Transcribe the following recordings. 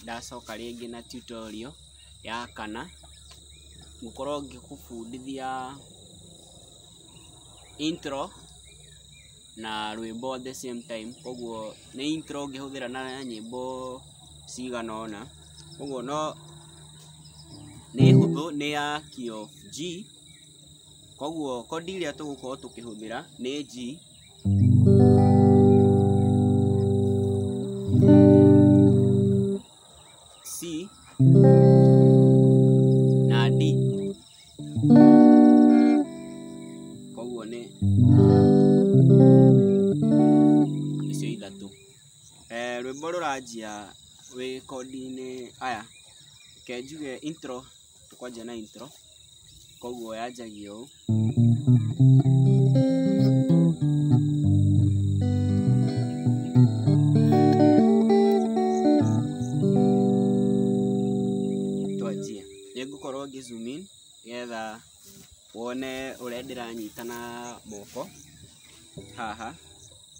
Ndacoka rĩngĩ na tutorial ya kana ngũkorwo ngĩgũbundithia intro na rwĩmbo at the same time. Koguo nĩ intro ngĩhũthĩra na nyĩmbo cigana ũna. Koguo no nĩ hũthũ, nĩ ya key of G. Koguo kodi ĩrĩa tũgũkorwo tũkĩhũthĩra nĩ G, C na D. Koguo nĩ icio ithatũ. Rwĩmbo rũranjia wĩ kodi-inĩ aya, reke njuge intro, tũkwanjia na intro. Koguo yanjagia ũũ. Twanjie. Nĩngũkorwo ngĩ zoom in nĩgetha wone ũrĩa ndĩranyita na moko haha.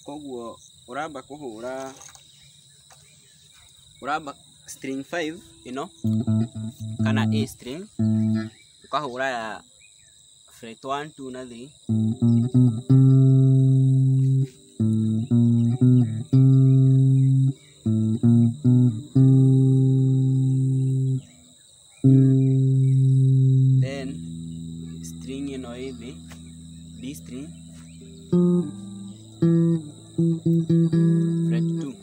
Koguo ũramba kũhũra, ũramba string 5 ĩno kana A string, ũkahũra ya fret 1, 2 na 3. Then string ĩno ĩ thĩ, D string, fret 2.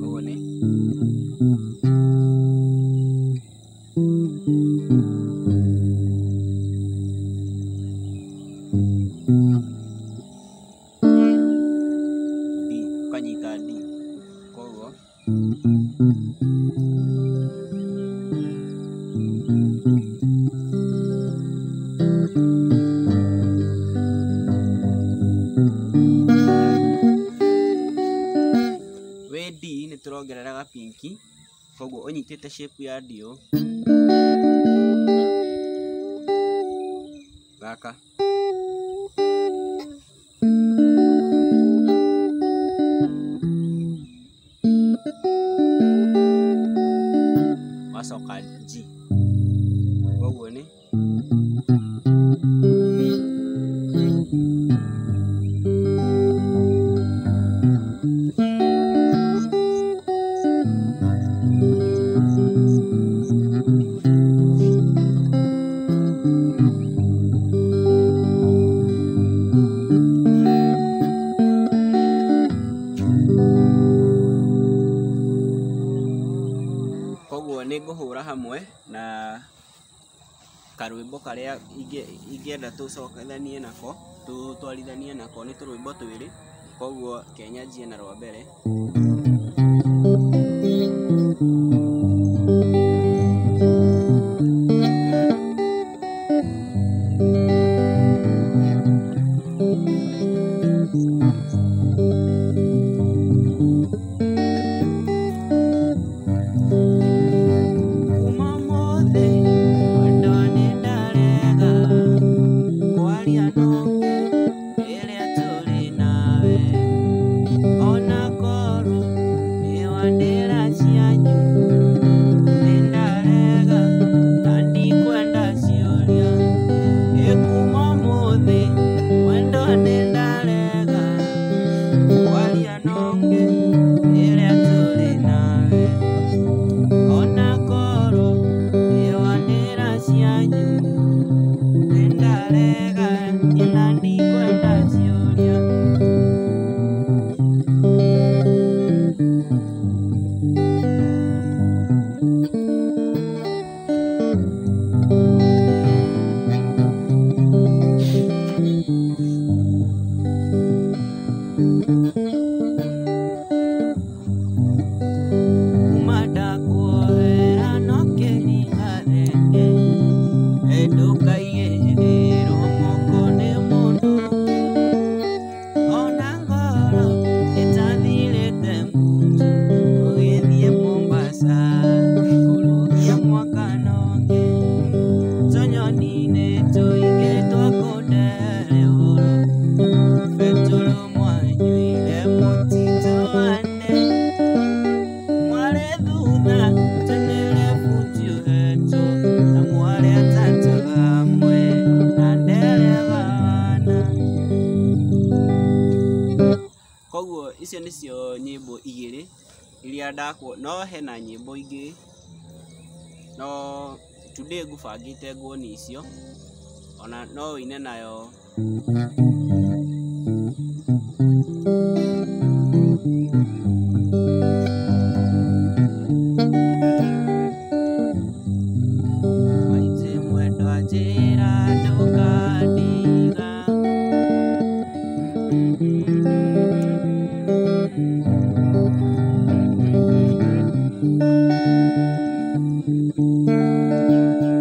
Koguo nĩ D, ũkanyita D. Koguo wĩ D nĩ tũrongerera gapinki, koguo ũnyitĩte shape ya D ũũ gaka. Wacoka G. Koguo nĩ koguo nĩ ngũhũra hamwe na karwĩmbo karĩa ingĩenda tũcokithanie nako, tũtwarithanie nako, nĩ tũrwĩmbo twĩrĩ. Koguo reke nyanjie na rwa mbere. Kuma ũmũthĩ wendo nĩndarega kwaria nũngĩ rĩrĩa tũrĩ nawe, ona korwo nĩ wa ndĩra cianyu. Icio nĩcio nyĩmbo igĩrĩ iria ndakwo, no hena nyĩmbo ingĩ, no today ngũbangĩte nguonie icio, ona no ũine nayo. Maitĩ mwendwa njĩra ndũkandiga.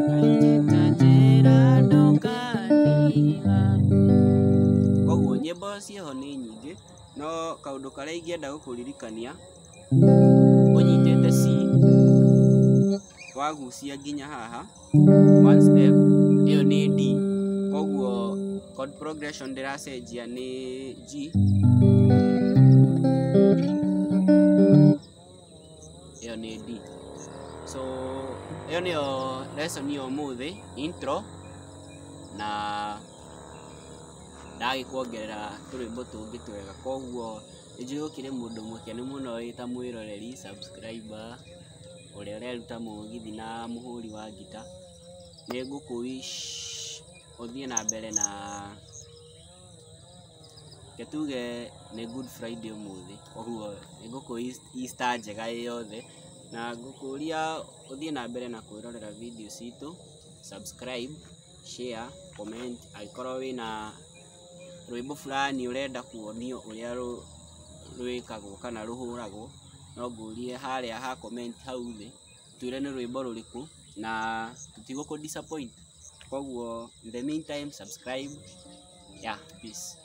Maitĩ njĩra ndũkandiga. Koguo nyĩmbo ciĩho nĩ nyingĩ, no kaũndũ karĩa ingĩenda gũkũririkania, ũnyitĩte C wagucia nginya haha one step, ĩyo nĩ D. Koguo chord progression ndĩracenjia nĩ G, ĩyo nĩ D. So ĩyo nĩyo lesson ya ũmũthĩ, intro, na ndagĩkuongerera tũrwĩmbo tũngĩ twega. Koguo nĩnjũĩ ũkĩrĩ mũndũ mũkenu mũno wĩ ta mwĩroreri, subscriber, ũrĩa ũreruta mũgithi na mũhũri wa ngita. Nĩ ngũkũ wish ũthiĩ na mbere na reke tuge nĩ Good Friday ũmũthĩ, koguo nĩ ngũkũ Easter njega ĩ yothe, na ngũkũria ũthiĩ na mbere na kwĩrorera video citũ, subscribe, share, comment, angĩkorwo wĩna rwĩmbo fulani ũrenda kuonio ũrĩa rwĩkagwo kana rũhũragwo, no ngũrie harĩa ha comment hau thĩ, twĩre nĩ rwĩmbo rũrĩkũ na tũtigũkũ disappoint. Koguo in the meantime, subscribe, yeah, peace.